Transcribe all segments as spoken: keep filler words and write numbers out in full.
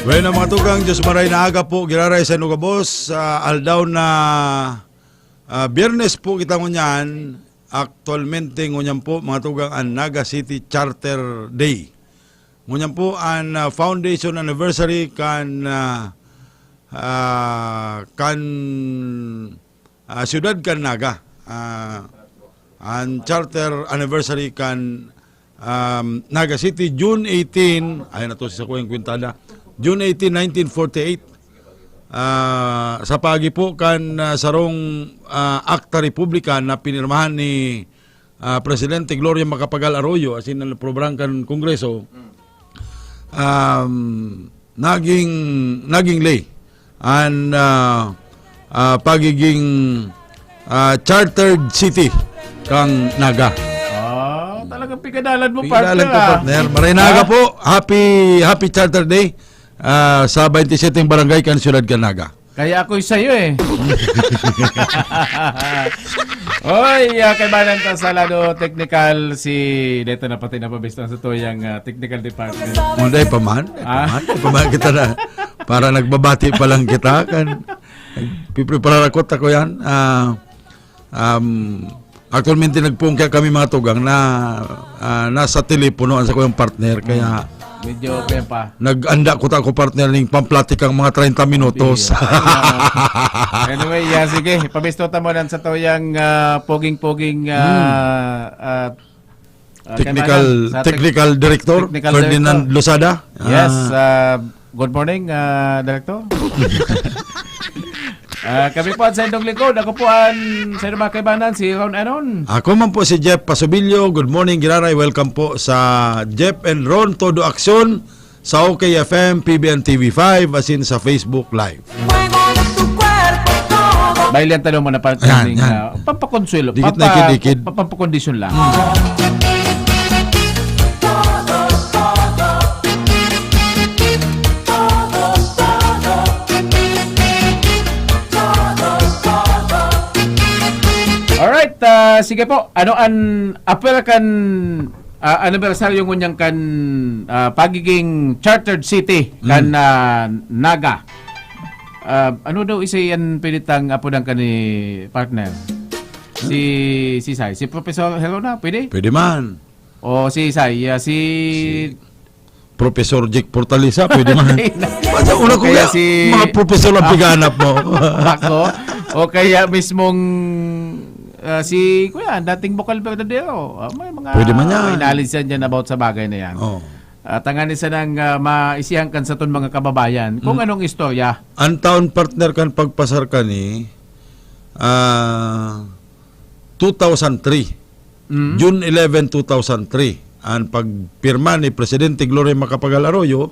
Bueno, mga tugang, Diyos maray na aga po, giraray sa inyo gabos. Ah, aldaw na, ah, Biyernes po kita ngunyan. Aktualmente, ngunyan po, mga tugang, ang Naga City Charter Day. Ngunyan po, ang, ah, foundation anniversary kan, ah, ah, kan, ah, siyudad kan Naga. Ah, ang charter anniversary kan, um, Naga City, June eighteen, ayan na to si Sakuyang Quintada, June eighteen, nineteen forty-eight. Ah, sa paagi po kan, ah, sarong, ah, Akta Republika na pinirmahan ni, ah, Presidente Gloria Macapagal Arroyo, asin ang probrang kan Kongreso, um, naging, naging lay an, ah, ah, pagiging, ah, chartered city kang Naga. Ah, talagang pigadalan mo, Pigadalan partner, ko, ah. partner. Maray na aga Ah? po. Happy, happy Charter Day, ah, sa twenty-seven barangay kan siyudad kan Naga. Kaya ako'y sa'yo, eh. Oy, ah, kaibanan ta sa lado technical si, dito na pati napabista sa tuyang, ah, technical department. Munday pa man, Ah? pa man, pa man kita na. Para nagbabati pa lang kita, kan, nagpipreparar ako, tako yan. Ah, um, actualmente, nagpungkya kami, mga tugang, na, ah, nasa telepono ang sakuyang partner, kaya Medyo okay pa. nag-anda ko ta ako, partner, ning pamplatikang mga treinta minutos. Iya. Anyway, yeah, sige, pabisto ta mo nan sa tuyang, ah, poging-poging, ah, Hmm. ah, ah, Technical, kaibanan, sa tec-, technical director, technical Ferdinand director. Losada. Yes, Ah. ah, good morning, ah, director. Ah, kami po ang sa indong likod. Ako po ang sa indong mga kaibanan, si Ron Anon. Ako man po si Jeff Pasubilio. Good morning, Giraray. Welcome po sa Jeff and Ron Todo Aksyon sa OK F M, P B N T V five, asin sa Facebook Live. Bailihan tanong mo na parang Ayan, trending yan. na pampakonsuelo, Dikit na pampa-, ikid-ikid. pa-, pampakondisyon lang. Alright, ah, sige po. Ano an apel kan, ah, anibersaryo ngunyan kan, ah, pagiging chartered city kan, Mm. ah, Naga? Ah, ano daw isa yan pwede tang apodan ka ni partner? Si, si Sai, si Professor Helona, pwede? Pwede man. O si Sai, ah, si Si Professor Jake Portalisa, pwede man. Hindi na. Basta una O ko kaya nga, si mga professor ang Ah. pighanap mo. Bako? O kaya mismong, ah, si, kuya, dating Bukal Verdadero. Ah, may mga Pwede man yan. may knowledge yan dyan about sa bagay na yan. Oh. At ang isa nang, ah, maisihan kan sa ton mga kababayan, kung Mm. anong istorya. Ang taon, partner, kan pagpasar kani, ah, two thousand three. Mm. June eleven, two thousand three, ang pagpirma ni Presidente Gloria Macapagal Arroyo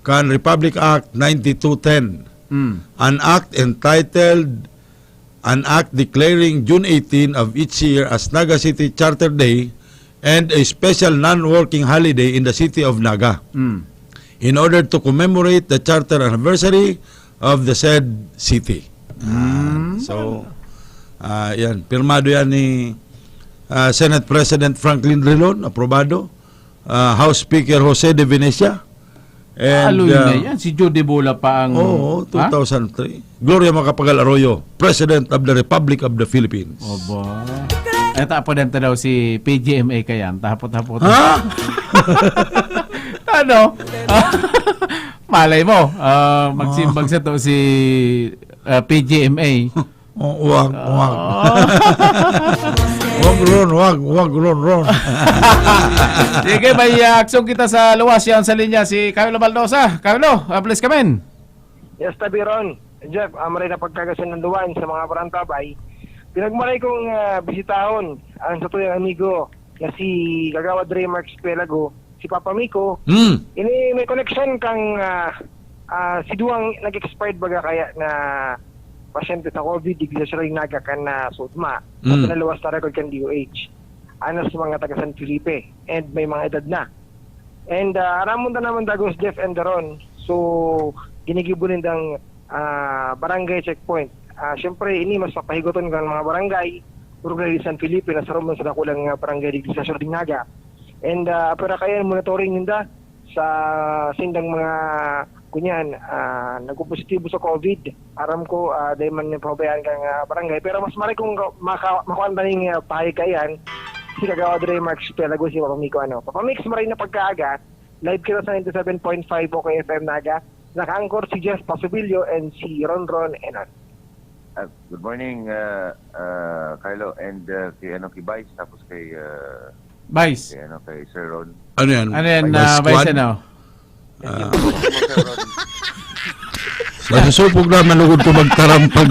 kan Republic Act ninety-two ten. Mm. An act entitled an act declaring June eighteen of each year as Naga City Charter Day and a special non-working holiday in the city of Naga Mm. in order to commemorate the charter anniversary of the said city. Ah, Mm. so, ah, yan. Pirmado yan ni, ah, Senate President Franklin Drilon, aprobado. Ah, House Speaker Jose de Venecia. And, Aloy ah, na yan. Si Joe de Bola pa ang Oo, Ha? two thousand three. Gloria Macapagal Arroyo, President of the Republic of the Philippines. Obo. Ito, apo din daw si P G M A kaya. Tapot-tapot. Ha? Ano? Malay mo, ah, magsimbag sa to si, ah, P G M A. Oh, wag, wag. Ah. Wag, Ron, wag, wag, Ron, Ron. Sige, may, ah, aksyon kita sa luwas. Yan sa linya, si Carlo Baldosa. Carlo, ah, please come in. Yes, Tabi Ron. Jeff, ah, maray na pagkagasan ng luwan sa mga parantabay. Pinagmaray kong, ah, bisitahon ang satuyang amigo na si Kagawad Raymark Pelago, si Papa Miko. Hmm. Ini may connection kang, ah, ah, si duwang nag-expired baga kaya na pasyente sa COVID, digdi sa Naga kan na sudma. Sa Hmm. pinaluwas na record kan D O H. Ano sa mga taga San Felipe. And may mga edad na. And, ah, aramon ta naman dagos, Jeff and Daron. So, ginigibo nindang, ah, barangay checkpoint. Ah, siyempre, ini mas papahigoton kan mga barangay, barangay di San Felipe, na saro man sa dakulang, ah, barangay di sa Siyudad Naga. And, ah, pero kaya monitoring ninda sa sindang mga Kunyan, ah, nagpopositibo sa COVID. Aram ko, ah, dai man niya pabayaan kang, ah, barangay. Pero mas maray kung maka-, makuha na ning, ah, pahay kaiyan, si Kagawad Rey Marks Pelago, si Papa Miko, ano. Papa Mix, maray na pagkaaga. Live kita sa ninety-seven point five O K F M Naga. Nakaangkor si Jeff Pasubilio and si Ron Ron Enon. Ah, good morning, ah, ah, Carlo, and ah, kay, ano, kay Vice, tapos kay, ah, Vice. kay, ano, kay Sir Ron. Ano yan? Ano yan, Vice ah, Vice, Squad? Ano? Thank you po, Sir Ron. Nasusupog naman lugod ko magtaram pag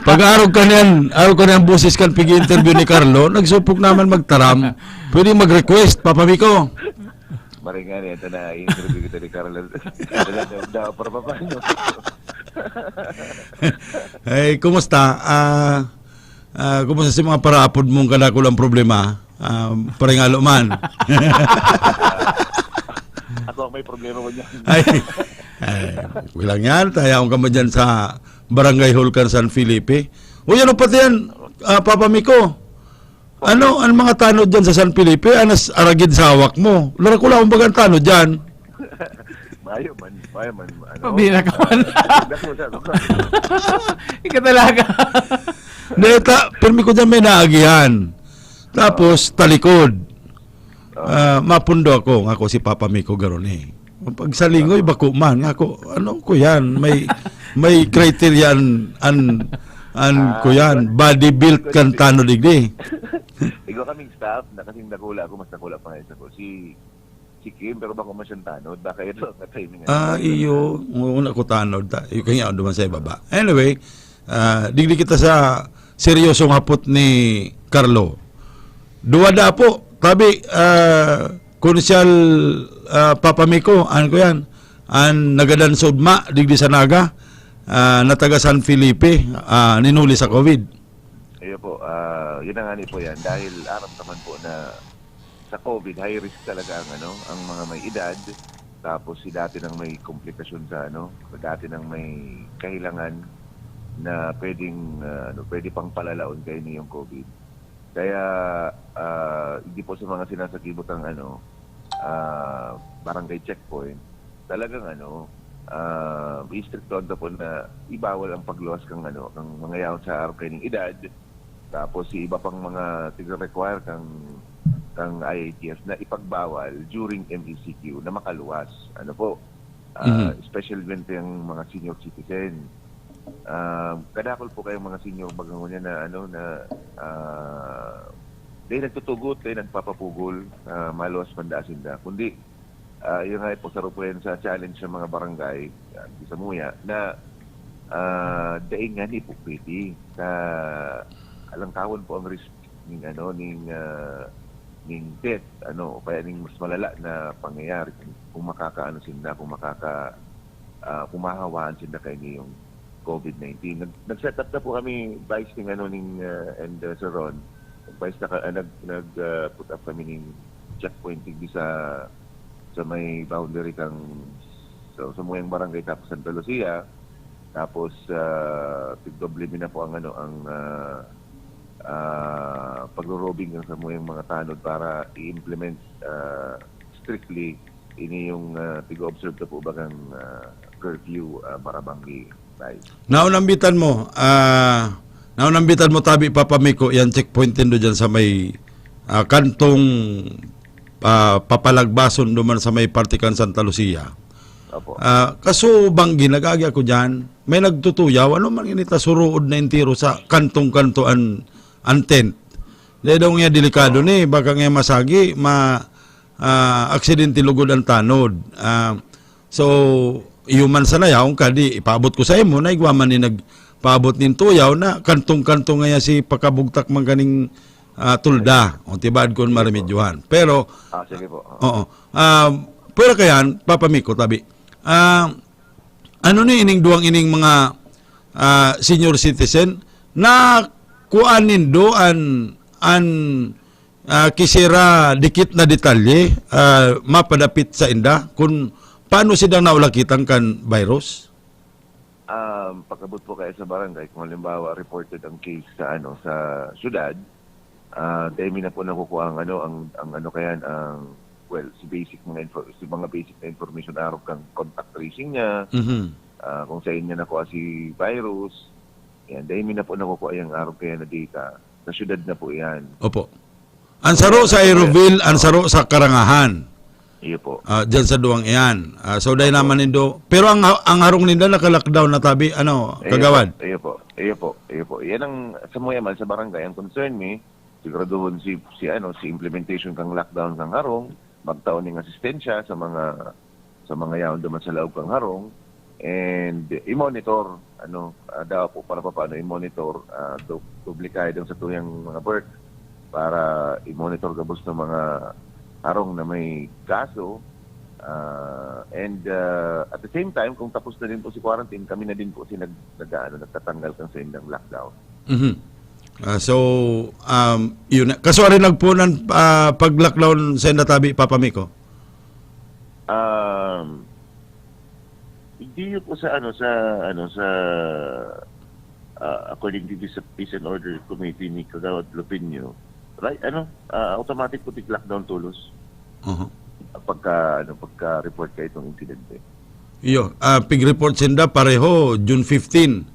pag-arog ka niyan, arog ka niyan boses kan pig-interview ni Carlo, nagsupog naman magtaram. Pwede mag-request, Papa Miko. Maring nga, ito na, i-interview kita ni Carlo. Wala daw, daw, para paano? Eh, kumusta? Ah, ah, kumusta si mga parapod mong kadakulang problema? Ah, paringalo man. Ako ang may problema ko niyan. Ay, ay, walang yan. Tayaon ka mo dyan sa Barangay Hall kan San Felipe. Uy, ano pati yan, ah, Papa Miko? Ano ang mga tanod dyan sa San Felipe? Anas aragid sa hawak mo. Lara ko lang, bagang tanod dyan. Mayo man, mayo man. Ano, Pabira ka man. ah, dako sa ako. Ika talaga. Deta, pirmi ko dyan may naagihan. Tapos, talikod. Ah, mapundo ako, nga ako si Papa Miko Garone. Pag sa lingoy, bako man. Nga ako, ano ko yan? May, may criteria an, an, an ko yan. Body build kan tanod digdi. Igo kaming staff, na kasing dakula ako, mas dakula pa nga isa ko. Si, si Kim, pero bako man siyang tanod. Baka ito ang timing. Ah, iyo. Una ko tanod. Ta. Yung kanya duman sa ibaba. Anyway, ah, digdi kita sa seryosong hapot ni Carlo. Duwa da po. Tabi, ah, Konsyal, ah, Papa Miko, ano ko yan? An nagadan sa Udma, digdi sa Naga, ah, na taga San Felipe, ah, ninuli sa COVID. Iyo po, ah, yun na nga ni po yan. Dahil aram naman po na sa COVID, high risk talaga ang, ano, ang mga may edad. Tapos si dati nang may komplikasyon sa, ano, dati nang may kahilangan na pwedeng, ah, ano, pwede pang palalaon kayo niyong COVID. Kaya, ah, hindi po sa mga sinasakibot ang, ano, ah, barangay checkpoint, talagang, ano, ah, istrikto ang tapon na ibawal ang pagluwas kang, ano, kang mga yaon sa arog kaining edad. Tapos si iba pang mga tigre-require kang, kang I A T F na ipagbawal during M E C Q na makaluwas. Ano po? Ah, Mhm. Especially ang mga senior citizen. Ah, kadakol po kayong mga senior bagangon niya na, ano, na, ah, dahil nagtutugot, dahil nagpapapugol, ah, maluwas man daa sinda. Kundi, ah, yun nga po, saro po yan sa challenge ng mga barangay, ah, di sa Muya, na, ah, daing nga ni po pwede sa alangkawan po ang risk ning, ano, ning, ah, ning death, ano, o kaya ning mas malala na pangyayari kung, kung makakaano sinda, kung makaka, ah, kung mahawaan sinda kay niyong COVID nineteen. Nag, nag-set up na po kami, Vice, ning, ano, ning, ah, and, ah, Sir Ron, Vice, naka, ah, nag, nag, ah, put up kami ning checkpoint digdi sa, sa may boundary kang, sa, sa Muyang Barangay tapos Santa Lucia. Tapos, ah, tigdoble mi na po ang, ano, ang, ah, ah, pagro-roving ng samuyang mga tanod para i-implement, ah, strictly ini yung, ah, tig-observe na po bagang, ah, curfew, ah, Barabanggi, Vice. Naunambitan mo, ah, naunambitan mo, tabi, Papa Miko, yan checkpoint nindo dyan sa may, ah, kantong, ah, papalagbason duman sa may parte kan Santa Lucia. Opo. Ah, kaso banggi, nag-agi ako dyan, may nagtutuyaw, ano man inita, suruod na entero sa kantong-kanto an, an tent. Dahil daw nga delikado ni, baka nga masagi, ma, ah, aksidente lugod ang tanod. Ah, so, iyo man sana yaon ka, di, ipaabot ko sa imo, na igwa man ni nagpaabot nin tuyaw na kantong-kantong nga si pakabugtak man kaning, ah, tulda, o tibaad kon maremedyohan. Pero, Ah, sige po. Oo. Oo. Ah, pero kayan, Papa Miko, tabi. Ah, ano ni ining duwang ining mga, ah, senior citizen na kuan nindo an, an, ah, kisira dikit na detalye, ah, mapadapit sa inda kung paano sila naulakitan kan virus? Um, pag-abot po kayo sa barangay, kung halimbawa reported ang case sa, ano, sa syudad, ah, dahil mi na po nakukuha ang, ano, ang, ang, ano, kayan, ang, well, si basic mga info-, si mga basic na information arog kan contact tracing niya, Mhm. ah, kung saan niya nakuha si virus. Yan, dahil mi na po nakukuha yung arog kaya na data. Sa syudad na po yan. Opo. Ang saro sa Aeroville, ang saro sa Karangahan. Iyo po. Ah, diyan sa duwang iyan. Ah, so, dahil naman nindo. Pero ang, ang harong ninda naka-lockdown na tabi, ano, Iyo kagawad? po, iyo po, iyo po, iyo po. Yan ang, sa mga man, sa barangay, ang concern mi, siguraduhon si, si, ano, si implementation kang lockdown kang harong, magtao ning asistensya sa mga, sa mga yaon duman sa laog kang harong, and i-monitor, ano, ah, daw po para paano i-monitor, ah, do, doble kayo dun sa tuyang mga work para i-monitor gabos ng mga harong na may kaso, ah, and, ah, at the same time, kung tapos na din po si quarantine, kami na din po si nag, nag, ano, nagtatanggal kang sa indang lockdown. Mhm. Ah, so, um, yun na. Kaswari nagpunan ah, pag-lockdown sa natabi, Papa Miko? Um, hindi yun po sa, ano, sa, ano, sa, ah, according to this peace and order committee ni Kagawad Lupinyo, right, ano, ah, automatic po tig-lockdown tulos Aha. pagka, ano, pagka-report ka itong insidente. Iyo, ah, pig-report sinda pareho, June fifteen.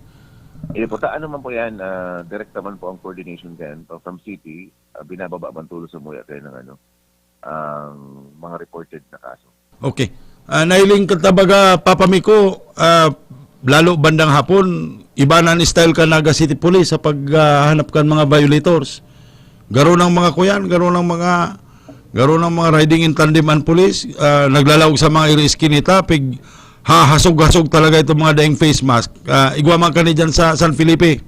Iyo po, ta, ano man po yan, ah, direct naman po ang coordination kayan from city, ah, binababa man tulos sa muya kayo ng, ano, ang mga reported na kaso. Okay. Ah, nailing ka tabaga, Papa Miko, ah, lalo bandang hapon, iba na ang style ka Naga City Police sa paghahanap kan mga violators. Garo ng mga kuyan, garo ng mga garo ng mga riding in tandem and police, ah, naglalaog sa mga iri-iskinita, pig hahasog-hasog talaga itong mga daing face mask. Ah, igwa man kani dyan sa San Felipe.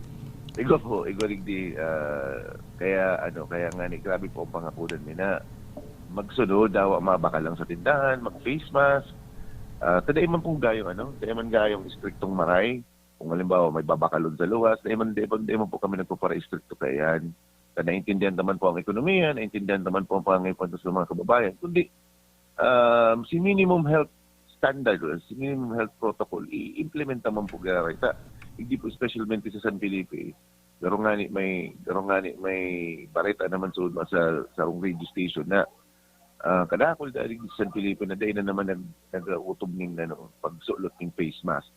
Igwa po, igwa digdi, ah, kaya, ano, kaya nga ni, grabe po ang pangakudan mi na magsunod, dawa mabakal lang sa tindahan, mag-face mask. Ah, ta dai man pong gayong, ano, dai man gayong istriktong maray. Kung halimbawa, may babakalon sa luwas, dai man, dai man, dai man po kami nagpapara-istrikto kaya yan. Ta naintindihan naman po ang ekonomiya, naintindihan naman po ang pangangailangan sa mga kababayan. Kundi, um, si minimum health standard, o si minimum health protocol, i-implement naman po gaya ta. Hindi po specialmente sa San Felipe. Pero nga ni may, pero nga ni may bareta naman sa, sa, sa radio station na, ah, kadakol dahil sa San Felipe na dahil na naman nag, nag-utob ning, ano, pagsulot ng face mask.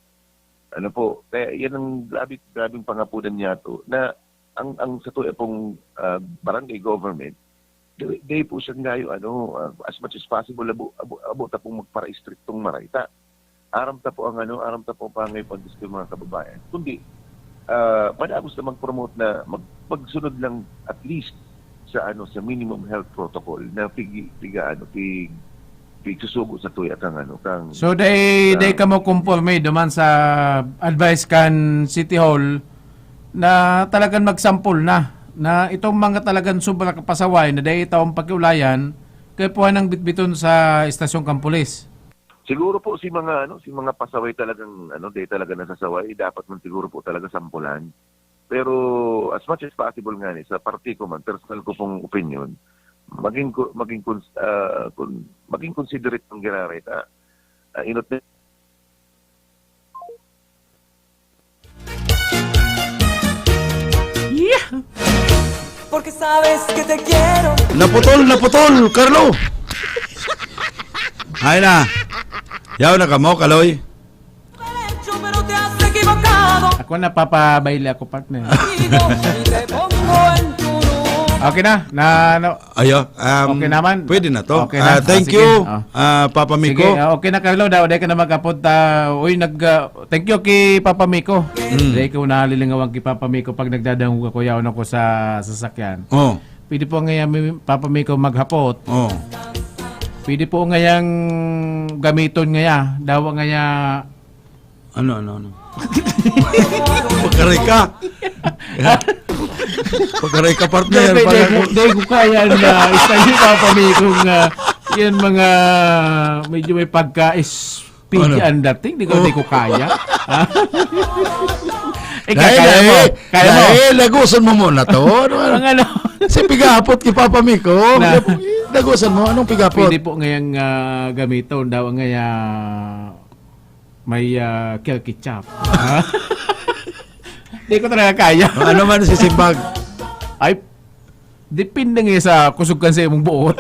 Ano po, kaya yan ang grabe, grabing pangapunan niya to, na ang, ang sa tuya pong, ah, barangay government, di, di po siyang gayo, ano, ah, as much as possible, abo, abo, abo ta pong magpara-istriktong maray ta. Aram ta po ang, ano, aram ta po ang pangangailangan sa mga kababayan. Kundi, ah, madagos na mag-promote na mag, magsunod lang at least sa, ano, sa minimum health protocol na pigi, piga, ano, pig, pigsusugo sa tuya kang, ano, kang So, day, kang day kamo kumporme duman sa advice kan City Hall na talagang magsampol na, na itong mga talagang sobra kapasaway na day taong pakiulayan, kaya po nang bitbiton sa istasyon kan pulis. Siguro po si mga, ano, si mga pasaway talagang, ano, di talaga nasasaway, dapat man siguro po talaga sampulan. Pero as much as possible nga ni, sa parte ko man, personal ko pong opinion, maging ko, maging cons, ah, kun, maging considerate ng ginareta. Ah, inot na Porque sabes que te quiero. Naputol, naputol, Carlo. Ay na. Yaw na kamo, Kaloy. Mal hecho, pero te has equivocado. Ako napapabaile ako, partner. Y te pongo en tu lugar. Okay na. Na, na Ayo, um, Okay naman. Pwede na to. Okay na. Ah, thank Ah, sige. you, Ah. ah, Papa Miko. Sige, ah, okay na, Carlo. Daw, di ka na mag-apod. Ah, uy, nag, ah, thank you kay Papa Miko. Dahil ko nalilingawan kay Papa Miko pag nagdadangog ako, yaon ako sa sasakyan. Oh, Pwede po ngaya, mi- Papa Miko, maghapot. oh. Pwede po ngayang gamiton ngaya. Dawa ngaya. Ano, ano, ano? Pagkaray ka. Pagkaray ka, partner. Hindi, Pag- hindi, hindi ko kaya na isa ni Papa Miko nga yan mga medyo may pagka-speedy Ano? ang dating. Di ko, Oh. Di ko kaya. Ha? Ikaw, Dahil, kaya mo. eh, Kaya mo. dahil, lagusan mo muna to. Ano, ano? Ang ano? Si pigapot kay Papa Miko. Na. Lagusan mo. Anong pigapot? Pwede po ngayang ah, gamiton daw ngaya may uh, ketchup. Di ko talaga kaya. Ano man si Simbag? Ay, depende nga sa kusog kan sa imong buot.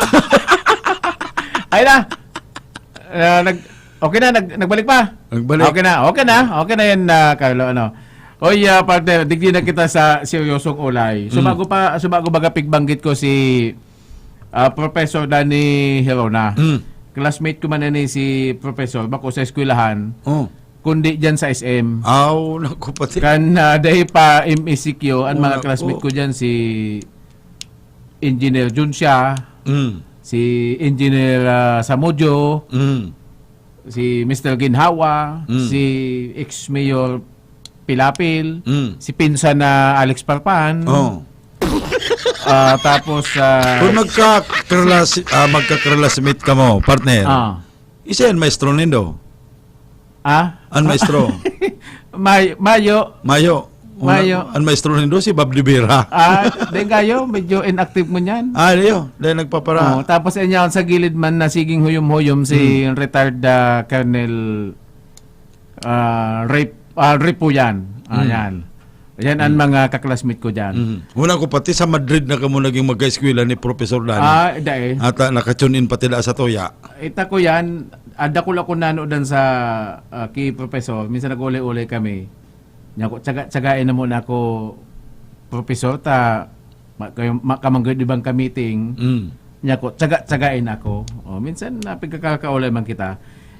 Ay na! Ah, nag, okay na, nag, nagbalik pa? Nagbalik. Okay na, okay na. Okay na yan, ah, Carlo, ano. Oy, ah, partner, digdi na kita sa seryosong ulay. So, Mm. bago pa, so, bago baga pigbanggit ko si, ah, Professor Danny Herona. Mm. Classmate ko man ini si Professor, bako sa eskwelahan, Oh. kundi dyan sa S M. Aw, naku, pati. Kan, ah, dahil pa M E C Q, ang Oh, mga naku. classmate ko dyan, si Engineer Juncia, Mm. si Engineer, ah, Samudio, Mm. si Mister Ginhawa, Mm. si ex-mayor Pilapil, Mm. si pinsan na Alex Parpan. Oh. Ah, tapos, ah, Kung magka-class-, ah, magka-classmate ka mo, partner, ah. Isa yan, maestro nindo. Ah? An maestro? May-, mayo. Mayo. Una, Mayo. An maestro nindo si Bob de Vera. Ah, di kayo, medyo inactive mo niyan. Ah, di yun. Di nagpapara- Oh, tapos yan sa gilid man na siging huyom-huyom si Hmm. retired, ah, Colonel, ah, Rip-, ah, Ripuyan. Ah, Hmm. yan. Yan ang Hmm. mga kaklasmate ko dyan. Hmm. Una ko pati sa Madrid na kamo naging magkaeskwela ni Professor Dani. Ah, dai. At, ah, naka-tune in pati da sa Toya. Ita ko yan, ah, dakul ako nanodan sa, ah, ki Professor. Minsan nag-ulay-ulay kami. Niya ko, tsaga-, tsagain na muna ako, Professor, ta, ma-, kayo, ma-, kamanggod ibang ka-meeting. Mm. Niya ko, tsaga-, tsagain ako. O, minsan, napagkakakaulay man kita.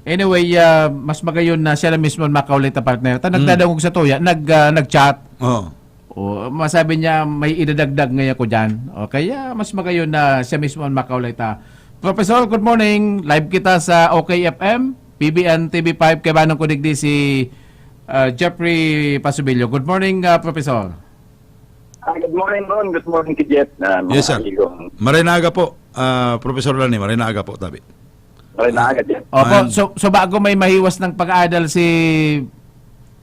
Anyway, ah, mas magayon na siya na mismo ang makaulay ta, partner. Ta, Mm. nagdadangog sa tuya, nag, ah, nag-chat. Oo. O, masabi niya, may idadagdag ngayon ko dyan. O, kaya mas magayon na siya mismo ang makaulay ta. Professor, good morning. Live kita sa O K F M, P B N T V five, kaibanan ko digdi si, ah, Jeffrey Pasubilio. Good morning, ah, Professor. Ah, good morning, Ron. Good morning, Kijet. Ah, mga Yes, sir. amigo. Maray na aga po, ah, Professor Lani. Maray na aga po, tabi. Maray na aga, Jet. Opo, Man. so, so bago may mahiwas ng pag-aadal si,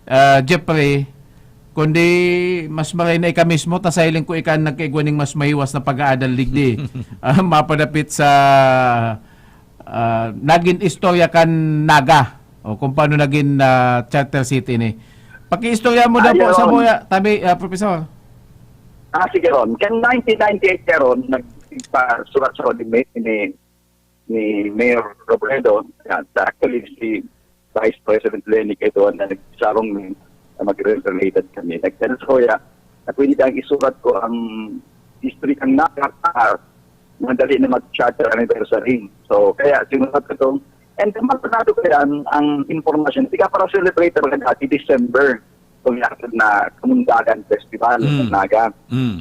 ah, Jeffrey, kundi mas maray na ika mismo, ta sailing ko ika ang nagkaigwa ning mas mahiwas na pag-aadal digdi. Ah, mapadapit sa, ah, naging istorya kan Naga, o kung paano naging, ah, charter city ni. Pakiistorya mo daw Ah, po sa yun. Muya, tabi, ah, Professor. Ah, sige, Ron. Kan nineteen ninety-eight ka, Ron, nagpasurat sa ni, ni, ni Mayor Robredo. Yan. Actually, si Vice President Leni Caiduan na nagsarong na magre-related kami. Nagtanong sa kuya na pwede bang isurat ko ang history ng Naga, ah, madali na mag-charter anniversary. So, kaya sinulat ko to. And then, mapanado ko yan, ang informasyon. Tiga para celebrate talaga dati, December. Itong yakap na Kamundagan Festival Mm. ng Naga. Mm.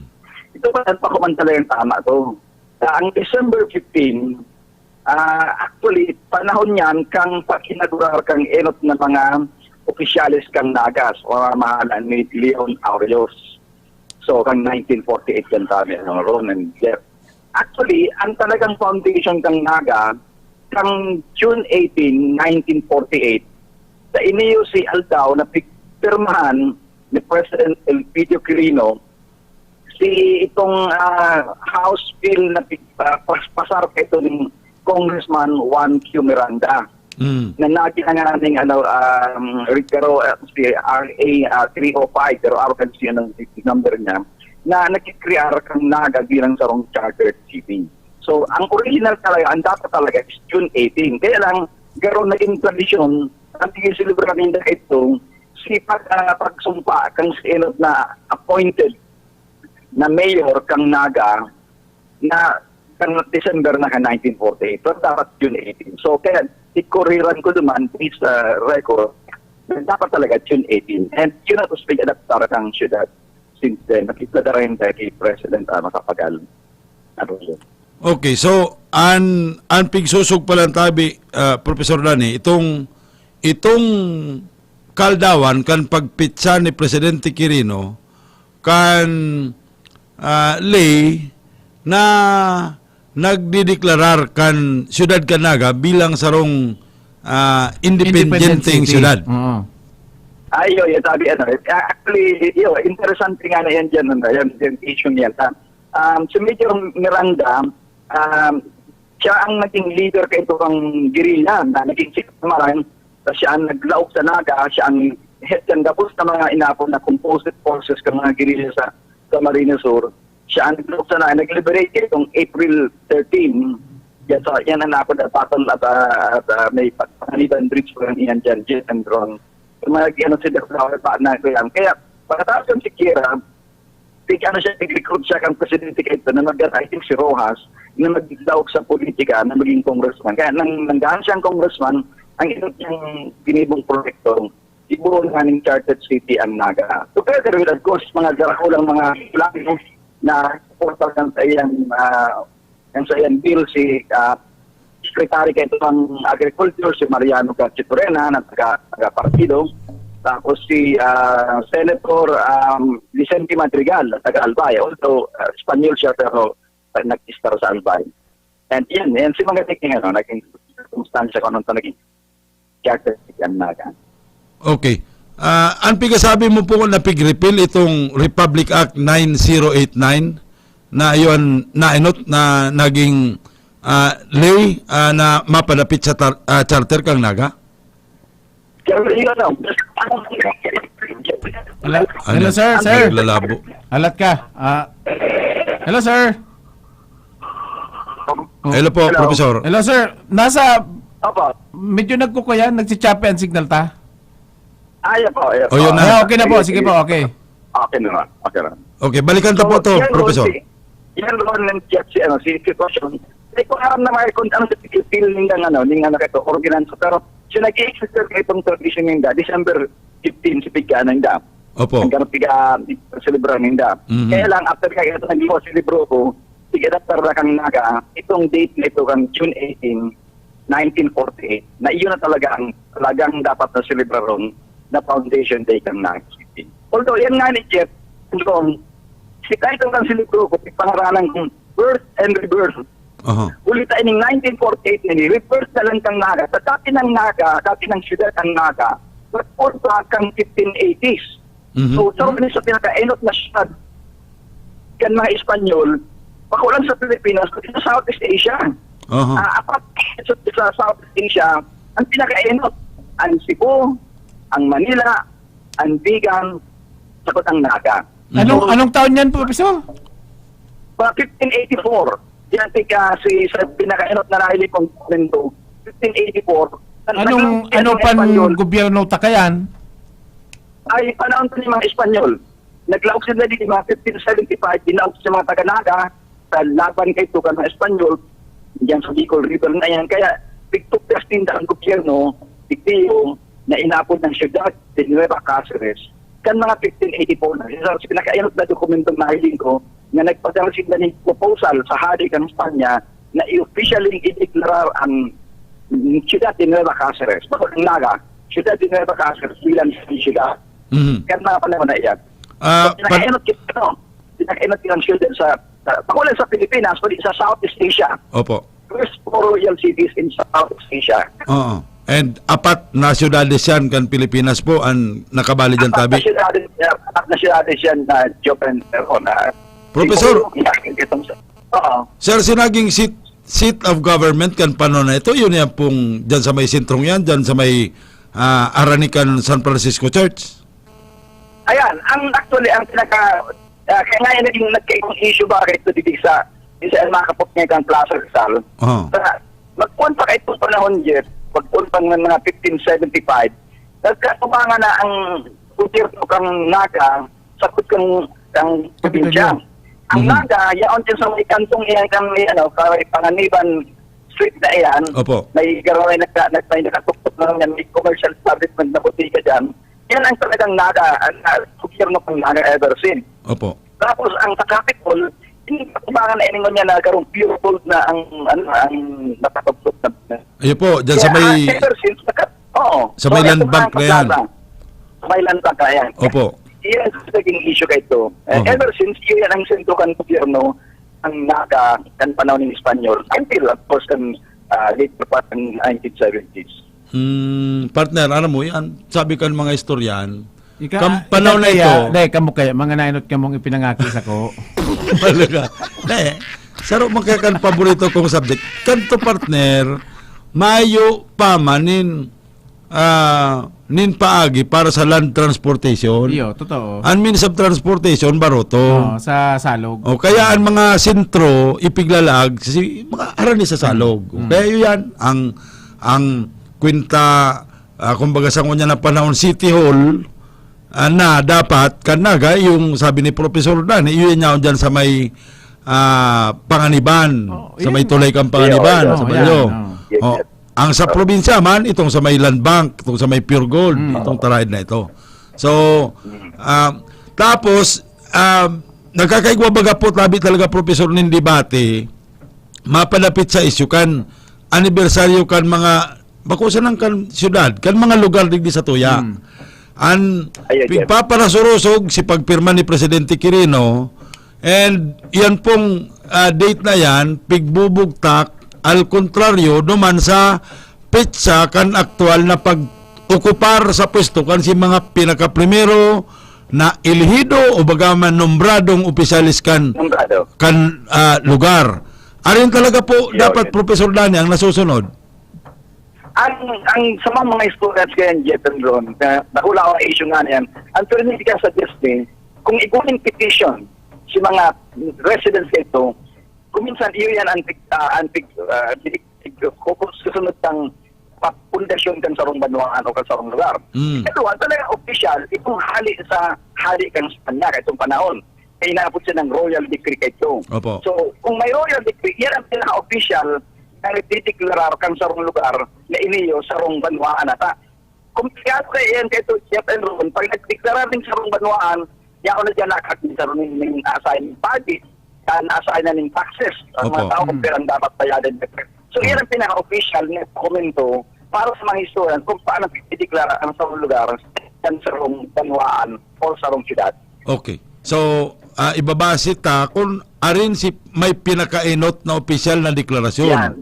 Ito pa, yan pa kuman talagang tama to. Ah, ang December fifteen, ah, actually, panahon yan kang pag-inaugurar kang enot na mga opisyales kang Naga, sa pamamahala ni Leon Aureos. So, kang nineteen forty-eight yan kami, ano, Ron and Jeff. Actually, ang talagang foundation kang Naga, kang June eighteen, nineteen forty-eight, sa iniyo si Aldao na pigpirmahan ni President Elpidio Quirino, si itong, ah, House Bill na pig-, ah, pas-, pasar pa ito ni Congressman Juan Q Miranda, Mm. na naging ang aning, ano, um, Rigaro, ah, si R A, ah, three oh five, pero ako kasi yun ang number niya, na nagkikrear kang Naga bilang sarong chartered city. So, ang original talaga, ang dapat talaga is June eighteen. Kaya lang, garo naging tradisyon, ang pag-celebrar ninda ito, si pag-, ah, pagsumpa kang si enot na appointed na mayor kang Naga na kan December na kan nineteen forty-eight, pero dapat June eighteen. So, kaya ikuriran ko naman, based sa record, na dapat talaga June eighteen. And yun ang speak adaptar kang syudad since then, nakikita rin tayo kay President, ah, Macapagal Arroyo. Okay, so, an, an pigsosog pa lang tabi, ah, Professor Lani, itong, itong kaldawan kan pagpitsa ni Presidente Quirino, kan, ah, ley na nagdideklarar kan siyudad kan Naga bilang sarong, ah, independenteng Independent city. siyudad. Oo. Ay, yun, yun, sabi, ano, eh, actually, yun, interesante nga na yan dyan, ano, yan, yung issue niya. Ta-, um, si Major Miranda, um, siya ang naging leader kay itong guerrilla na naging sikamaran, siya ang naglaog sa Naga, siya ang head ng gabos na mga inapon na composite forces ng mga guerrilla sa Camarines Sur. Siya ang naglaog sa Naga, nag-liberate itong April thirteen, Yan, so, yan ang ako na battle at, ah, at, ah, may pa-, Taliban Bridge po yan, yan dyan, jet and drone. So, mga ano sila, flower pa na ko yan. Kaya, pagkatapos yung sikira, tig-, ano siya, nag-recruit siya kang presidente kaito na mag-, I think si Rojas, na magdaog sa politika, na maging congressman. Kaya nang, nanggahan siyang congressman, ang inot niyang ginibong proyekto, ibuon nga ning chartered city ang Naga. Together with, of course, mga darakulang mga Bicolano na supporter ng sa iyang, ah, ng sa iyang bill, si, ah, Secretary kaito ng Agriculture, si Mariano Garchitorena, na taga, taga partido. Tapos si, ah, Senator, um, Vicente Madrigal, na taga Albay. Although, ah, Espanyol siya, pero nag-istar sa Albay. And yan, yan si mga naging, ano, naging circumstance kung anong naging characteristic ang Naga. Okay. Ah, ang pigasabi mo po na pig-repeal itong Republic Act nine zero eight nine na iyon nainot na naging, ah, ley, ah, na mapadapit sa tar- ah, charter kang Naga? Pero yun, ano, Hello, hello sir, sir. Naglalabo. Alat ka. Ah, hello sir. Hello po, Professor. Hello sir. Nasa Opo. Medyo nagkukuyan, nagsichape ang signal ta. Ayaw po, ayaw po. O, yun na. Ah, okay na po, sige po, okay. Okay na nga. Okay na. Okay, balikan ta po to, yan, Professor. Si, yan, Ron, ng jet, si, ano, si sitwasyon. Hindi ko alam na may kung ano sa feeling ng, ano, ng, ano, ito, ordinansa. Pero siya nag-exercise itong tradition ninda, December fifteen, si Pigka ninda. Opo. Ang ganun piga, celebra ninda. Mhm. Kaya lang, after kaya ito, nag-iwas, celebro ko, sige, dapat talaga kang Naga, itong date na ito, kang June eighteen, nineteen forty-eight, na iyon na talaga ang talagang dapat na selebraron na Foundation Day kang Naga City. Although, yan nga ni Jeff, kung si title ng celebro ko, pangaralan kong Birth and Rebirth. Aha. Ulit tayo ning nineteen forty-eight na ni, rebirth na lang kang Naga. Sa dati ng Naga, dati ng siyudad ang Naga, nagpunta kang fifteen eighties. Mhm. So, sa mm sa pinakaenot na siyudad, kan mga Espanyol, bako lang sa Pilipinas, kundi sa Southeast Asia. Aha. Ah, apat sa, sa Southeast Asia, ang pinakaenot, ang Cebu, ang Manila, ang Vigan, sakot ang Naga. Anong So, anong taon yan, Professor? Mga fifteen eighty-four, yan tika si sa pinakaenot na nahiling kong komento, fifteen eighty-four. Ang Anong naglaog ano ng pan Espanyol, gobyerno ta kayan? ay panahon pa ni mga Espanyol. Naglaog sila din mga fifteen seventy-five, dinaog sa mga taga-Naga sa laban kay Tukan ng Espanyol, diyan sa Bicol River na yan. Kaya pigtugdas ninda ang gobyerno, tigtiyo, na inapod ng siyudad de Nueva Cáceres kan mga fifteen eighty-four na. Isa sa pinakainot na dokumentong nahiling ko na nagpadala sila ng proposal sa hari kan Espanya na i-officially i-declarar ang siyudad de Nueva Cáceres. Bakit ang Naga? Siyudad de Nueva Cáceres bilang isang siyudad. Mhm. Kan mga panahon na iyan. Ah, So, pinakainot kita, no? Pinakainot kita ang siyudad sa, sa, bako lang sa Pilipinas, kundi sa Southeast Asia. Opo. First four royal cities in Southeast Asia. Oo. And apat na siyudades yan kan Pilipinas po ang nakabali dyan, Apat na tabi. siyudades, apat na siyudades yan na Jopen, pero na Professor. Siguro, itong sa, oo. Sir, sinaging seat, seat of government kan panon na ito, yun yan pong dyan sa may sentrong yan, dyan sa may ah, Aranican San Francisco Church. Ayan, ang actually, ang pinaka, ah, kaya nga yung naging nagkaibang issue ba kayo dito sa, sa mga kapot ngayon kang Plaza Rizal. Oh. Sa, magpuon pa kayo itong panahon, Jeff, magpuon pa ng mga fifteen seventy-five, nagkatubangan na ang gobyerno kang Naga, sakot kang, kang probinsya. Ang Mhm. Naga, yaon din sa may kantong iyan kang may, ano, kay Panganiban Street na iyan, Opo. may garaway nagka, nag, may nakatuktok na yan, may commercial establishment na botika dyan. Yan ang talagang Naga, ang, ah, gobyerno kang Naga ever since. Opo. Tapos ang sa Capitol, hindi pa kumangan na iningon niya na karong pure gold na ang, ano, ang nakatugtog na. Ayun po, dyan sa Kaya, may... ah, ever since, naka, oo. sa may So, land ito bank ang na yan. plaza. Sa may land bank na yan. Opo. Yes, naging issue kayo ito. And Oho. ever since, yun ang sentro kan gobyerno, ang Naga, kan panahon ng Espanyol, until, of course, kan ah, later part ng nineteen seventies. Hmm, partner, alam mo yan, sabi kan mga istoryan, Ika, kam-, panahon na ika kaya, ito, Dahil kamo kaya, mga nainot kamong ipinangaki sa ko. Talaga. Eh, saro man kaya kan paborito kong subject. Kanto, partner, mayo pa manin, ah, nin paagi para sa land transportation. Iyo, totoo. An means of transportation, baroto. Oo, sa salog. O, kaya ang mga sentro, ipiglalaag, si, mga harani sa salog. Mm. Kaya yun yan, ang, ang kwenta, ah, kumbaga sa ngunya na panahon, City Hall, ah, na dapat, kan Naga, yung sabi ni Professor Dani, yun yan dyan sa may, ah, Panganiban, Oh, sa may yun. tulay kang Panganiban, Iyo, sa iyo. Bayo. Yan, oh. Yes, Oh, yes. ang sa probinsya man, itong sa may land bank, itong sa may pure gold, Mm. itong taraid na ito. So, Mm. ah, tapos, ah, nagkakaigwa baga po, tabi talaga, Professor, nin debate, mapadapit sa isyu kan anibersaryo kan mga, bako sanang kan syudad, kan mga lugar digdi sa tuya. Mm. An Ayan, yes. pigpaparasurusog si pagpirma ni Presidente Quirino, and yan pong, ah, date na yan, pigbubugtak, al kontraryo, duman sa petsa kan aktual na pag-okupar sa pwesto kan si mga pinakaprimero na elehido o baga man nombradong opisyales kan Nombrado. kan, ah, lugar. Arin talaga po Yun, dapat, yun. Professor Dani, ang nasusunod. Ang, ang sa mga, mga historians kayan, Jeff and Ron, na, nakula ko ang issue nga na yan, ang pwede ka suggest eh, kung iguling petition si mga residents nito, kung minsan iyo yan ang tig-, ah, ang tig-, ah, tig-, tig-, susunod ng pa-, pundasyon kan sarong banwaan o kan sarong lugar. Mm. Ikaduha, talaga opisyal, itong hali sa hali kan Espanya, kaitong panahon. Kaya inaabot siya ng royal decree kaito. Opo. So, kung may royal decree, yan ang pinaka-opisyal na nagdideklarar kan sarong lugar na iniyo sarong banwaan ata. Kung kaya kaya yan kaito, Jeff and Ron, pag nagdeklarar ng sarong banwaan, yaon na dyan nakakit sa ning, ning assign budget, kan assign na ning taxes, ang mga Opo. tao kung Mm. pirang dapat bayadan. So, Mm. yan ang pinaka-official na dokumento para sa mga historian kung paano pinideklara ang sarong lugar, ang sarong banwaan, o sarong syudad. Okay. So, ah, ibabase ta kung arin si may pinakaenot na opisyal na deklarasyon. Yan.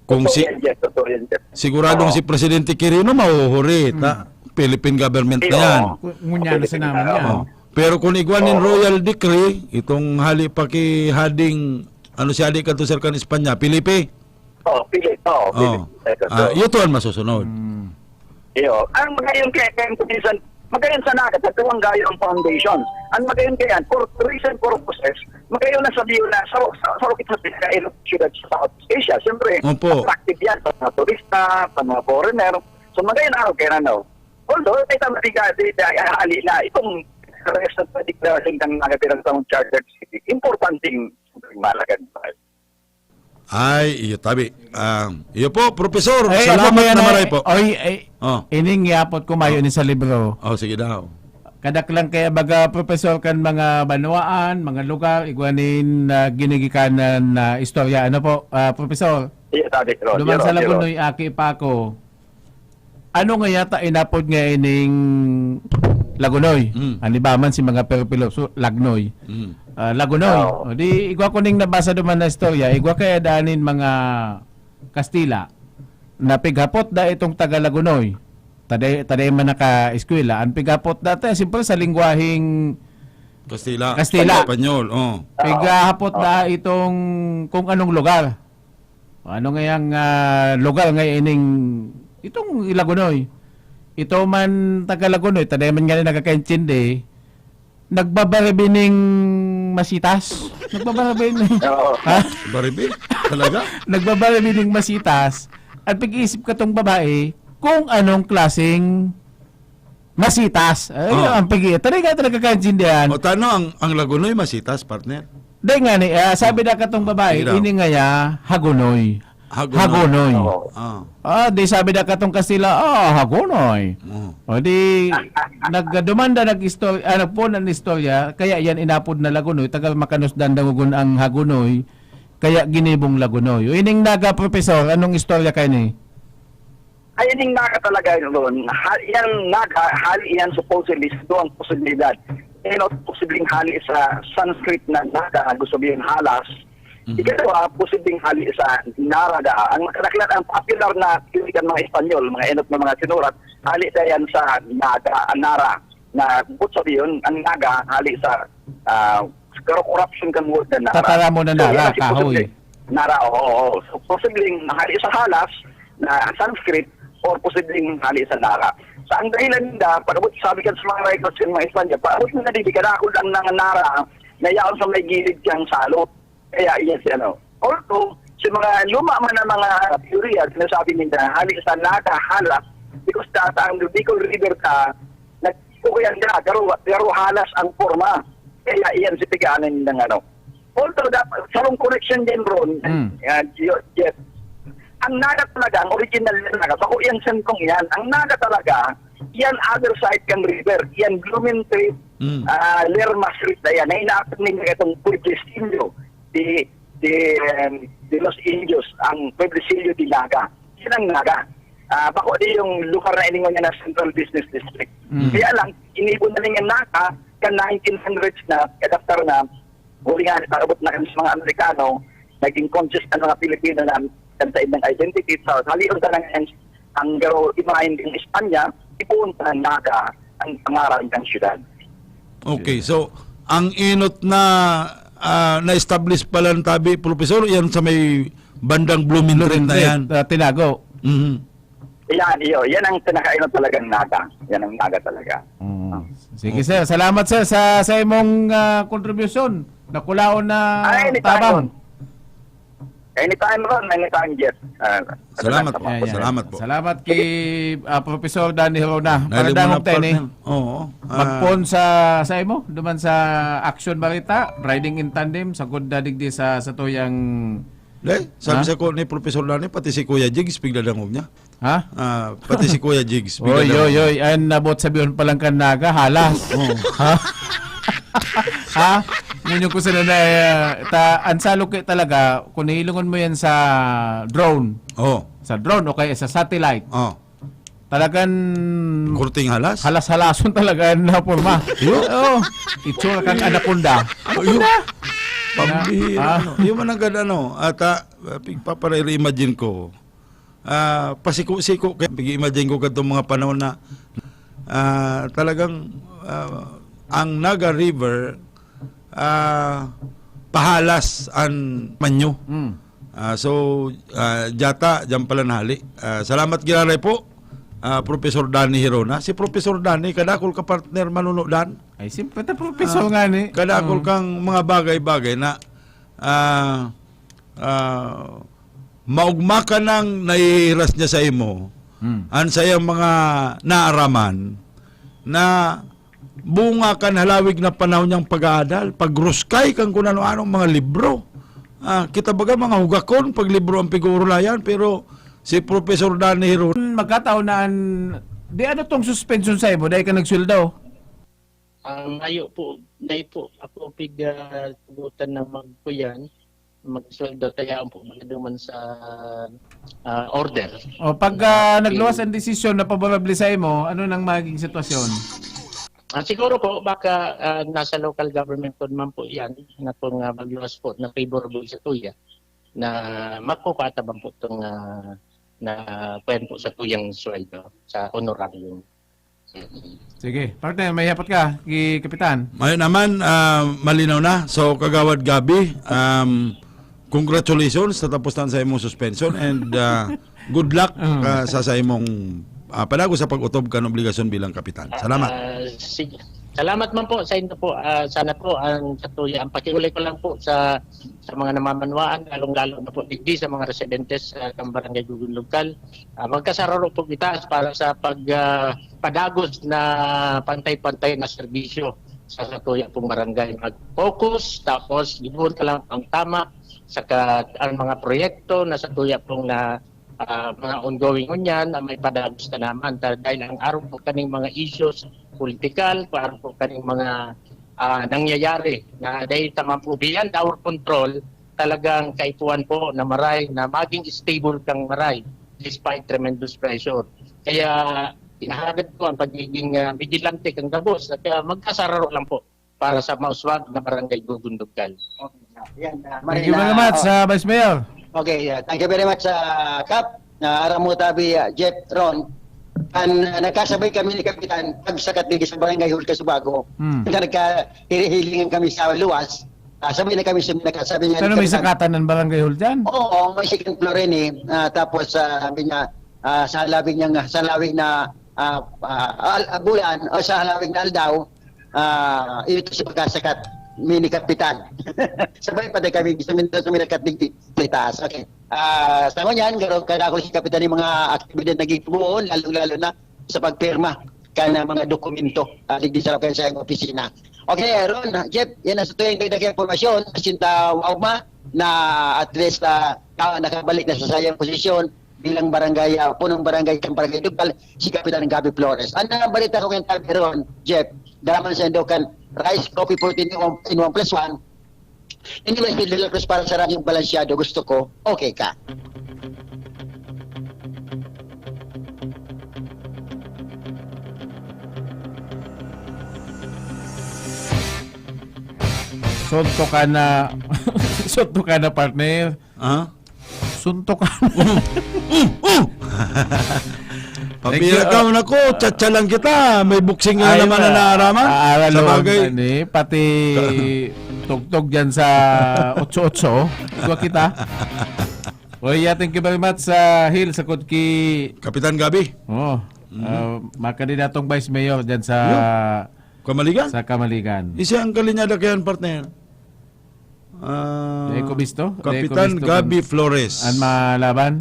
Kung Totoo si yan, Jeff. Totoo yan, Jeff. Siguradong Oo. si Presidente Quirino mahuhuri, ta? Hmm. Philippine government Eh, na yan. oo. Ku-, ngunyan na Philippine sinaman na, yan. Oh. Pero kung igwa nin Oo. royal decree, itong hali pa ki Hading, ano si Hadi kanto, sir, kan Espanya? Felipe? Oh, Philip. Oh, Oh. Philip. Second, Ah, oh. Ito ang masusunod. Hmm. Iyo, ang magayon kaya, kaya kung minsan, magayon sa nakat, at tuwang gayo ang foundation. Ang magayon kaya, for tourism purposes, magayon na sabihin na sa, sa, sa, sa, sa syudad sa South Asia, siyempre, Opo. attractive yan sa mga turista, sa mga foreigner. So, magayon araw kaya na, no? Although, may tama din ka, di, di, ali na, itong rest of the declaration ng mga pirang sa chartered city, importanteng malagad. Ay, iyo tabi. Ah, iyo po, Professor. Ay, Salamat ako na yan, maray ay, po. oy, ay, Oh. ining yapot ko mayo ni sa libro. Oh, sige daw. Kadak lang kaya baga, Professor, kan mga banwaan, mga lugar, igwa nin, ah, ginigikanan na istorya. Ano po, ah, Professor? Iyo, tabi, Ron. Duman Iyo, sa Ron, iyo, Ron. Lagunoy, aki pa ako. Ano nga yata inapod nga ining Lagunoy? Mm. Ang iba man si mga Pero Piloso, Lagnoy. Mm. Ah, Lagunoy. Oo. O di, igwa ko ning nabasa duman na istorya, igwa kaya daan nin mga Kastila, na pighapot da itong taga Lagunoy. Taday, taday man naka-eskwela. Ang pighapot da, ta, siyempre sa lingwaheng Kastila. Kastila. Espanyol, oh. Pighapot Oo. da itong kung anong lugar. Ano ngayang, ah, lugar nga ining, itong Lagunoy? Ito man taga Lagunoy, taday man nga rin nakakaintindi, nagbabaribi ning masitas. Nagbabaribi ning Oo. Ha? Baribi? Talaga? Nagbabaribi ning masitas. At pag-iisip ka tong babae, kung anong klaseng masitas. Ay, Oh. ang pag-i-, talaga, talaga kaintindihan. O, tano ang, ang Lagunoy masitas, partner? Di nga ni, ah, sabi na katong babae, Sige daw. ini nga ya, Hagunoy. Hagunoy. Hagunoy. Oo. Ah. Ah, di sabi na katong Kastila, "Ah, Hagunoy." Oh. O di, nagdumanda, nag-istorya, ah, nagpunan ng istorya, kaya yan inapod na Lagunoy, taga Makanus, Dandangogon ang Hagunoy, kaya ginibong Lagunoy. O ining Naga, Professor, anong istorya kayo ni? Ay, ining Naga talaga, Ron. Ha-, yang Naga, hali yan supposedly sa duwang posibilidad. Unang posibleng hali sa Sanskrit na Naga, gusto sabihin halas. Mhm. Ikadua, posibleng hali sa Nara da. Ang makadaklan, ang popular na theory kan mga Espanyol, mga enot na mga sinurat, hali na yan sa Naga, Nara, na bukod sabihin, ang Naga, hali sa, ah, corruption kan word na Nara. Tatara mo na So, Nara, yan ang kahoy. posibleng Nara, oo, oo. So, posibleng hali sa halas na Sanskrit or posibleng hali sa Nara. Sa ang dahilan ninda, pag-abot, sabi kan sa mga writers kan mga Espanya, pag-abot na digdi, kadakul ang nanganara na yaon sa may gilid kang salot. Kaya iyan si ano. Although, sa mga luma man na mga teorya, sinasabi ninda, hali sa Naga, halas, because ta, ta, ang Bicol River ta, nagkukuyan na, garo, garo halas ang forma. Kaya iyan si pigaan ng ano. Although, dapat, sarong correction din ron, Mm. yan, Gio-, Jeff, ang Naga talaga, ang original na Naga, bako yan sentong yan. Ang Naga talaga, yan other side kan river, yan Blumentritt, Mm. ah, Lerma Street na yan, na inaapit ninyo itong Pueblesillo, di, di, em, di Los Indios, ang Pueblesillo de Naga. Yan ang Naga. Ah, bako di yung lugar na iningon niya na Central Business District. Mm. Kaya lang, inibon na rin yung Naga, kan nineteen hundreds na, adaptar na, huli nga, pag-abot na kami sa mga Amerikano, naging conscious ang mga Pilipino na kan sa ilang identity. So, halion ka lang ang, ang garo imahin ng Espanya, ipuon pa ng Naga ang pangaran ng syudad. Okay, so ang inot na ah, na-establish pala ng tabi, Professor, yan sa may bandang Blumentritt na yan. Ah, tinago. Mhm. Yan, iyo. Yan ang pinakainot talagang Naga. Yan ang Naga talaga. Mm. Sige, sir. Salamat, sir, sa, sa imong ah, kontribusyon. Nakulaon na Ay, anytime, tabang. Ron. Anytime, Ron. Anytime, Jeff. Ah, Salamat po. Ayan, yan. Salamat po. Salamat kay ah, Professor Danny Hirona. Dahil Paradangog mga tayo ni. partner. Oo. Ah, Magpon sa sa imo duman sa Action Balita, Riding in Tandem, sagod na digdi sa sa tuyang Dai, sabi Ha? sa ko ni Professor Danny, pati si Kuya Jigs, pigdadangog niya. ha? Ah, pati si Kuya Jigs, Oy, pigdadangog oy, niya. oy, an nabot sabihon pa lang kan Naga, halas. Oo. Ha? Ha? Ngunyan ko sana na, eh, ta, ang saluki talaga, kung nahilungan mo yan sa drone, Oh. sa drone o kaya sa satellite, Oh. talagang Kurting halas? halas-halason talaga na forma. Yo. Oo. Itsura kang anaconda. Ayun. Pambihira, Ah. ano. Yung mananggad, ano, at ah, pigpapare-imagine ko, ah, pasiko-siko, kaya pig-imagine ko katong mga panahon na ah, talagang ah, ang Naga River ah, pahalas an manyo. Mm. Ah, so, ah, Jata, dyan pala nahali. Ah, salamat giraray po, ah, Professor Danny Hirona. Si Professor Danny, kadakol ka partner manunodan. Ay, siyempre, ta professor nga ni. Kadakol Oo. kang mga bagay-bagay na ah, ah, maugma ka nang nahihiras niya sa imo. Hmm. An sayang mga naaraman na bunga kan halawig na panahon niyang pag-aadal, pagruskay kan kung ano-anong mga libro. Ah, kita baga mga hugakon pag libro ang pig-uurulayan, pero si Professor Danny Hiron, Magkataon na an, di ano tong suspension sa imo, dahil ka nagsweldo? Ang mayo po, dai po ako pig ah, tugutan ng magkuyan, magsweldo, tayaon po, magduman sa ah, order. O pag ah, nagluwas ang desisyon na paborable sa imo, ano nang magiging sitwasyon? Ah, siguro po, baka ah, nasa local government po naman po yan, na kung ah, magluwas po na favorable sa tuya, na magkukuha ta man po itong ah, na kuyan po sa tuyang sweldo, sa honorarium. Sige, partner, may hapot ka, ki Kapitan? Mayo naman, ah, malinaw na. So, Kagawad Gabi, um, congratulations sa tapusan sa imong suspension and ah, good luck Mm. ah, sa, sa imong ah, panago sa pag-utob kan obligasyon bilang kapitan. Salamat. Ah, sige. Salamat man po sa inyo po. Ah, sana po ang sa tuya, ang pakiulay ko lang po sa sa mga namamanwaan, lalong-lalo na po digdi sa mga residentes sa Barangay Gugundugkal. Ah, magkasararo po kita para sa pag ah, padagos na pantay-pantay na serbisyo sa satuya pong barangay. Mag-focus, tapos gibuon ka lang ang tama sa ka, ang mga proyekto na satuya pong na ah, mga ongoing ngunyan na may padagos na naman. Ta- Dahil ang araw po kaning mga issues, politikal, araw po kaning mga ah, nangyayari na dahil tama po beyond our control, talagang kaipuhan po na maray na maging stable kang maray despite tremendous pressure. Kaya inahagad ko ang pagiging ah, vigilante kang gabos at ah, magkasararo lang po para sa mauswag na barangay Gugundugkal. Yan, ah, Thank you Marina, very much, oh. ah, Vice Mayor. Okay, ah, thank you very much, ah, Kap. Ah, aram mo tabi, ah, Jeff, Ron. An, ah, nagkasabay kami ni Kapitan pagsakat dito sa Barangay Hall Kasubago. Hmm. Nagkahihilingan kami sa luwas. Ah, sabi na kami sa nagkasabi nga Pero ni may Kapitan, sakatan ng barangay hall dyan? Oo, may second floor rin eh. Ah, tapos ah, sabi niya, ah, sa labi niya nga, sa labi na ah, ah, al-, ah, bulan o sa halawig na aldaw, ah, ito si pagkasakat, mini kapitan. Sabay pa din kami sa Mindoro, sa Minakat, digdi, sa itaas. Okay. Ah, sa ngunyan, garo-, kadakul si kapitan yung mga aktibidad na gibuon, lalong-lalo na sa pagpirma kan mga dokumento, ah, digdi sa lokal sa iyang opisina. Okay, Ron, Jeff, yan ang sa tuyang dagdag impormasyon. Sinta, wow ma, na at least, ah, ah, nakabalik na sa sayang posisyon bilang barangay, ah, punong barangay kan Barangay Dugal, si Kapitan Gabby Flores. Ang, ah, balita ko ngayon, Tabi Ron, Jeff, daman sa Indokan, Rice Coffee Protein in one, in one plus one. Anyway, si Lila Cruz, para sa radyo balansyado, gusto ko, okay ka. Suntok ka na, suntok ka na, partner. Ah? Suntok ka na. Pamira ka, nako, chatcha lang kita. May boxing na naman na naaraman. Sa bagay. Ni, pati tugtog dyan sa otso-otso. Igwa kita. Oy, yeah, thank you very much sa Hill, sa Kutki. Kapitan Gabi. Oh, ah, makadi natong Vice Mayor dyan sa Kamaligan? Sa Kamaligan. Isa ang kalinyada kayan, partner. Ah, Dai ko bisto? Dai ko Kapitan bisto Gabi kun Flores. An malaban?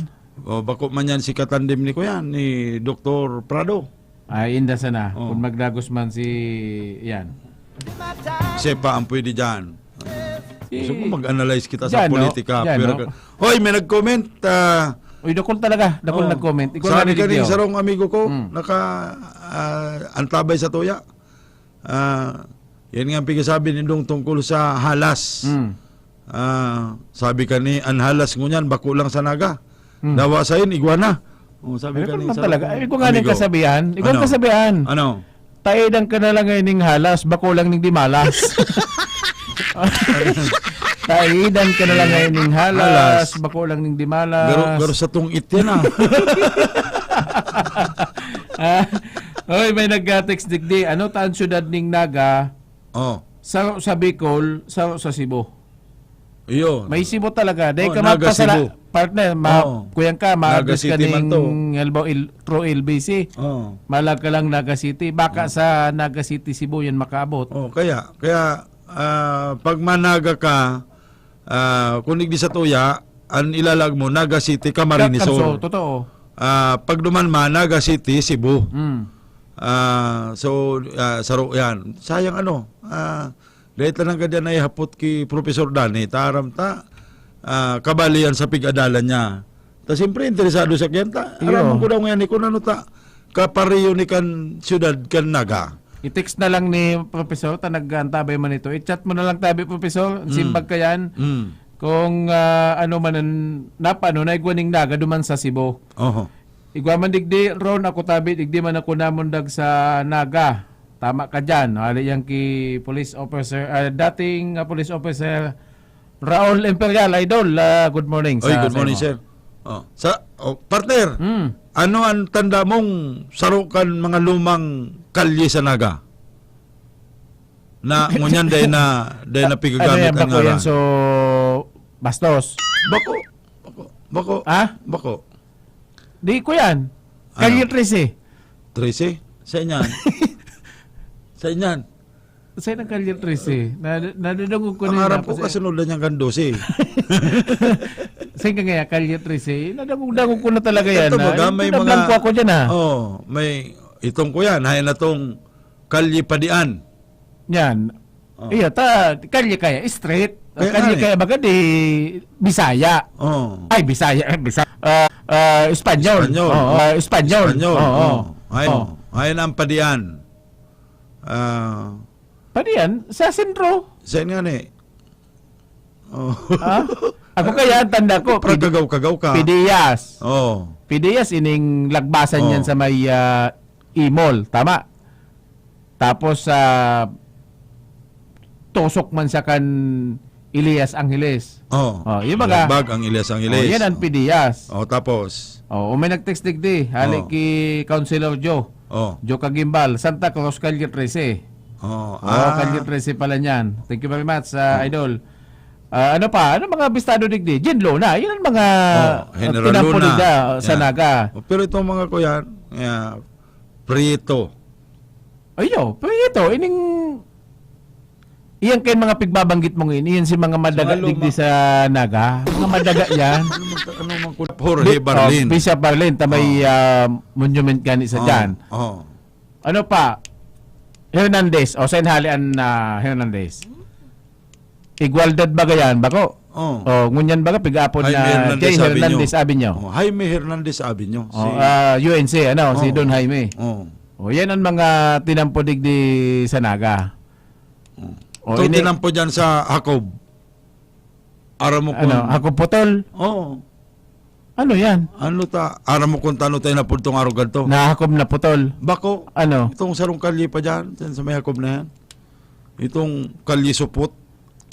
O, bako man yan si katandem ni kuyan, ni Doktor Prado. Ay, inda sana. Oh. Kung magdagos man si, yan. Siya pa ang pwede dyan. Si Gusto mo mag-analyze kita sa Jano, politika, Jano. Pero ka-, hoy, may nag-comment, ah, Uy, dakol talaga. Dakol oh, nag-comment. Ikaw sabi na kaning video. Sarong amigo ko, Mm. naka, ah, antabay sa tuya. Ah, yan nga ang pigasabi ni Dong tungkol sa halas. Mm. Ah, sabi ka ni, "An halas ngunyan, bako lang sa Naga. Mm. Dawa sain, igwa na." Oh, sabi Pero ka ni naman sa talaga. Ay, ikaw nga ning amigo. Kasabihan. Ikaw ang Ano? kasabihan. Ano? "Taidan ka na lang ngayon ning halas, bako lang ning dimalas." "Taidan ka na lang ngayon ning halas, Halas. bako lang ning dimalas." Garo, garo sa tungit yan, ah. Ah, oy, may nag-text digdi. Ano ta ang syudad ning Naga? Oh. Sa, sa Bicol, sa, sa Cebu. Iyo. May Cebu talaga. Dahil Oh, ka Naga magpasala-, Cebu. partner, ma-, Oh. kuyan ka, Naga ma-address ka City man ning to. L B, il-, through L B C. Oh. Malag ka lang Naga City. Baka Oh. sa Naga City, Cebu, yan makaabot. Oh, kaya, kaya, ah, pag managa ka, ah, kung digdi sa tuya, an ilalag mo, Naga City, Camarines Sur. Ka-, Sur, totoo. Ah, pag duman man, Naga City, Cebu. Mm. Ah, so, ah, saro yan. Sayang ano, ah, dahil talaga diyan ay hapot ki Professor Danny, ta aram ta, ah, kabali yan sa pig-adalan niya. Ta siyempre, interesado sa kyan ta. Iyo. Aram ko daw ngayon, eh, kung ano ta, kapareho ni kan syudad kan Naga. I-text na lang ni Professor, ta nag-aantabay man ito. I-chat mo na lang tabi, Professor. Mm. Simbag ka yan. Mm. Kung, ah, ano man ang napano, naigwa ning Naga duman sa Cebu. Oho. Igwa man digdi, Ron, ako tabi, digdi man ako namundag sa Naga. Tama ka dyan. Hali yan ki police officer, ah, dating, ah, police officer, Raul Imperial, idol. Ah, good morning Oy, sa, good sa morning, imo. sir. Oh, sa, oh, partner, Hmm. ano ang tanda mong saro kan mga lumang kalye sa Naga? Na, ngunyan, dahil na, dahil na Ano pigagamit yan, ang bako yan, ngaran. so, bastos? Bako, bako, bako, Ah? bako. Di ko yan. Ano? Kalye trese. Trese? Sa inyan? Sa inyan? Sa inang Kalye trese. Na, nadadangog ko Ang na yun, harap ko tapos, eh, kasunod na niyang kan dose. Sa inang kaya, Kalye trese. Nadangog-dangog ko na talaga yan, Ito, ah. baga, Yung may mga, pinablangko ako dyan, ah. oh, may, itong ko yan, hay na tong Kalye Padian. Yan. Oh. Iya, ta, kalye kaya, straight. Kaya Kalye nga, eh. kaya, baga di, Bisaya. Oh. Ay, Bisaya, eh, Bisaya. Ah, ah, Espanyol. Espanyol. Oo, ah, Espanyol. Espanyol. Oo. Oh. Ayun. Oh. Ayun ang Padian. Ah. Padian, sa sentro. Saan nga ni? Oh. Ah? Ako kaya, ang tanda ko, Pidi-, Pagkagaw-kagaw ka. Pidiyas. Oh. Pidiyas, ining lagbasan Oh. yan sa may, ah, Imol. Tama? Tapos, ah, tusok man siya kan Elias Angeles. Oh. Oh, yung baga, Lagbag ang Elias Angeles. Oh, yan ang Oh. Pidiyas. Oh, tapos? Oh, may nag-text digdi. Hali Oh. ki Councilor Joe. Oh. Joe Kagimbal, Santa Cruz, Calle trese. Oh, Oh, ah. Calle trese pala niyan. Thank you very much, ah, Oh. Idol. Ah, ano pa? Ano mga bistado digdi? Jin Luna. Yun ang mga, Oh, ah, General tinampo Luna. nila sa Yeah. Naga. Oh, pero itong mga kuyan, yeah, Prieto. Ayo, Prieto, ining, iyan kay mga pigbabanggit mo ngayon, iyan si mga madaga Sa mga luma- digdi sa Naga. Mga madaga yan. Ano man, ano man, Jorge Bi-, Barlin. Oh, Bishop Barlin, ta may, Oh. ah, monument gani sa Oh, dyan. Oh. Ano pa? Hernandez. O, sa inhalian na Hernandez. Igualdad ba yan, bako? Oh. Oh, ngunyan baga, pig-apod Jaime na Hernandez Jay Avenue. Hernandez Avenue. Oh, Jaime Hernandez Avenue. Oh, Si ah, U N C, ano, si Oh. Don Jaime. Oh. Oh, yan ang mga tinampo digdi sa Naga. Oh. Oh, Itong ini- tinampo dyan sa Jacob. Aram mo Ano, kung Jacob Putol? Oo. Ano yan? Ano ta? Aram mo kung tano tayo napudtong araw ganito? Na Jacob na Putol. Bako, Ano? itong sarong kalye pa dyan, dyan sa may Jacob na yan. Itong kalye supot.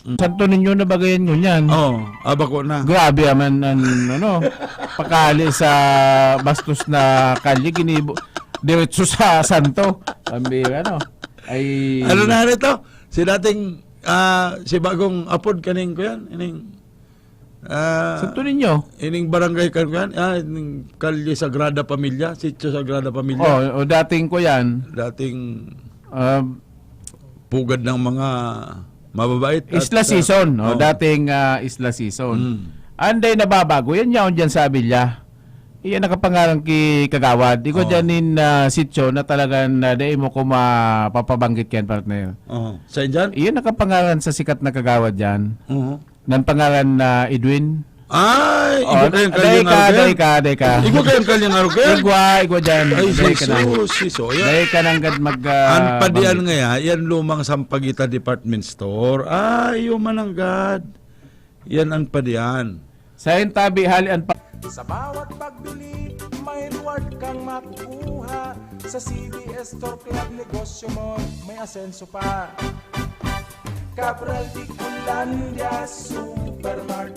Mm. Santo Niño na bagayan ngunyan. Oo, ah, bako na. Grabe naman ang, ano, pakali sa bastos na kalye, ginibo, diretso sa santo. Pambira, no? Ay Ano na rin to? Si dating, ah, si bagong apod kaning ko yan, ining, ah, Santo Niño. ining barangay kan ko yan, ah, ining Kalye Sagrada Familia, Sitio Sagrada Familia. Oh, o dating ko yan. Dating Ah, pugad ng mga mababait at, Isla ah, Season, no? oh. Dating, ah, Isla Season. Mm. Anday nababago, yan yaon dyan sa Abilya. Iyan nakapangaran ki Kagawad. Ikaw Oh. dyan in, ah, sityo na talagang, ah, dai mo ko mapapabanggit yan, partner. Oh. Saan dyan? Iyan nakapangaran sa sikat na Kagawad dyan. Oo. Nan pangaran na Edwin. Ay, Oh, igwa kayong dai kalye ka, nga, dai ka, dai ka. Igwa kayong kalye nga, Roger? Igwa, igwa dyan. Ay, Dai ka na. Jesus, Jesus. Yan. Dai ka nanggad mag, ah, Ang padian banggit. nga yan, yan lumang Sampaguita Department Store. Ay, human nanggad. Yan ang padian. Sa intabi, hali ang pa- Sa bawat pagbili, may reward kang makukuha. Sa C D S Store Club negosyo mo, may asenso pa. Cabral de Colandia Supermart.